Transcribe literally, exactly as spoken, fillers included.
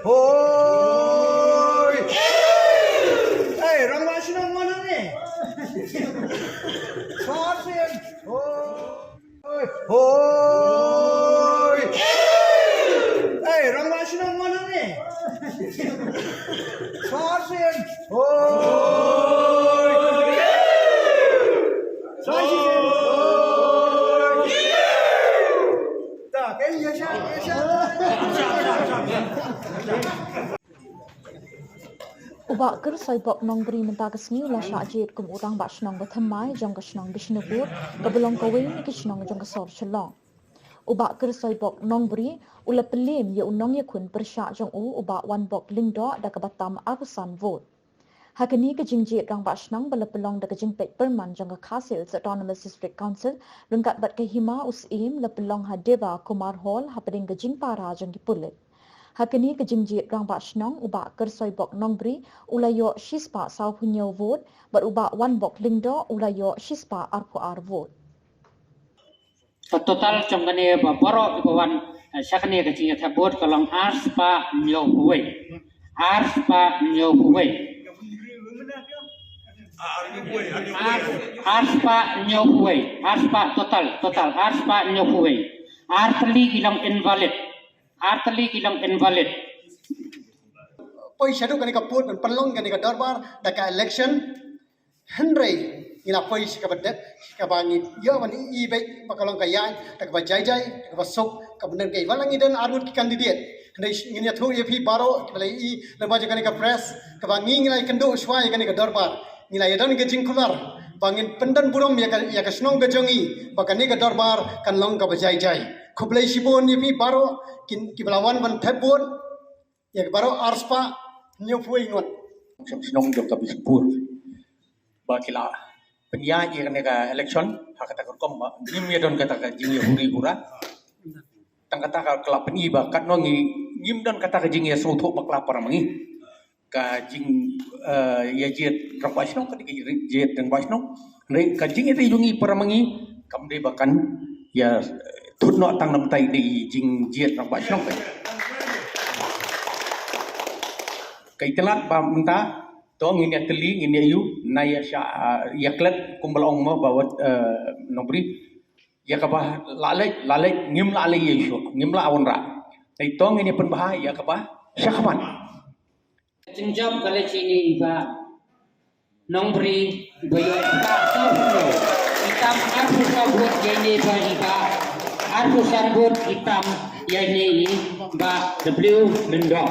Hoi! Hey, Rangbah Shnong, mana ni? Sorry. Hoi! Hoi! Hey, Rangbah Shnong, mana ni? Sorry. Hoi! Sorry. Hoi! U Bah Kyrsoibok Nongbri mynta ka sngi u la shah jied kum u Rangbah Shnong ba thymmai jong ka shnong Bishnupur, kaba long kawei na ki shnong jong ka sor Shillong. U Bah Kyrsoibok Nongbri u la pynliem ïa u nongïakhun pyrshah jong u, u Bah Wanbok Lyngdoh, da kaba tam arphew san vote. Ha kane ka jingjied Rangbah Shnong ba la pynlong da ka jingpeit pyrman jong ka Khasi Hills Autonomous District Council ryngkat bad ka Hima u Syiem, la pynlong ha Deba Kumar Hall hapdeng ka jingpara jong ki pulit. Ha kane ka jingjied Rangbah Shnong, u Bah Kyrsoibok Nongbri u la ïoh shispah sawphew hynñiew vote bad u Bah Wanbok Lyngdoh u la ïoh shispah arphew ar vote. Ka total jong kane ba baroh kiba wan, eh, sha kane ka jingïathep vote ka long arspah hynñiewphew wei. Arspah hynñiewphew wei. Ar, arspah hynñiewphew wei. Arspah total, total, arspah hynñiewphew wei. Ar tylli ki long invalid. Ar tylli ki long invalid. Poi shaduh kane ka pud ban pynlong kane ka dorbar da ka election. Hynrei ngi la poi sha kaba dep, sha kaba ngi ïoh ban ïohi beit ba ka long ka ïaid da kaba jai jai, da kaba suk, kaba nym kaei ba la ngi don arngut ki candidate. Hynrei ngin ïathuh ïa phi baroh kiba la ïohi lyngba jong kane ka press, kaba ngi, ngi la ïakynduh shuwa ïa kane ka dorbar. Ngi la ïadon ka jingkular ba ngin pyndon burom ïa ka, ïa ka shnong ka jong ngi ba kane ka dorbar kan long kaba jai jai. Khublei shibun ïa phi baroh ki, kiba la wan ban thep vote ïa ka baroh arspah hynñiewphew wei ngut. Shnong jong ka Bishnupur ba ki la pynïaid ïa kane ka election ha kata ka rukom ba ngim ïadon kata ka jingïahuri hura. Tang kata ka, ka la pyni ba katno ngi, ngim don kata ka jingïasngewthuh bakla para ma ngi. Ka jing, eh, ïa jied Rangbah Shnong, ka dei ka jied Rangbah Shnong. Hynrei ka jingïadei jong ngi para ma ngi kam dei ba kan ïa, eh, thut noh tang namar ïadei jingjied Rangbah Shnong. Ka itynnad ba mynta to ngin ïa tylli, ngin ïa ïoh, ngin ïa shah, ah, ïa klet kumba la ong mo ba wat, eh, Nongbri. Ïa kaba la leit, la leit, ngim la leit ïa shuh, ngim la wanrah. Te to ngin ïa pynbha ïa kaba shah khmat. Jingjop ka leit ïa ine i Bah Nongbri ba ïoh spah sawphew. Itam arphew saw vote ïa ine i Bah, i Bah. Arphew san vote itam ïa ine i Bah W Lyngdoh.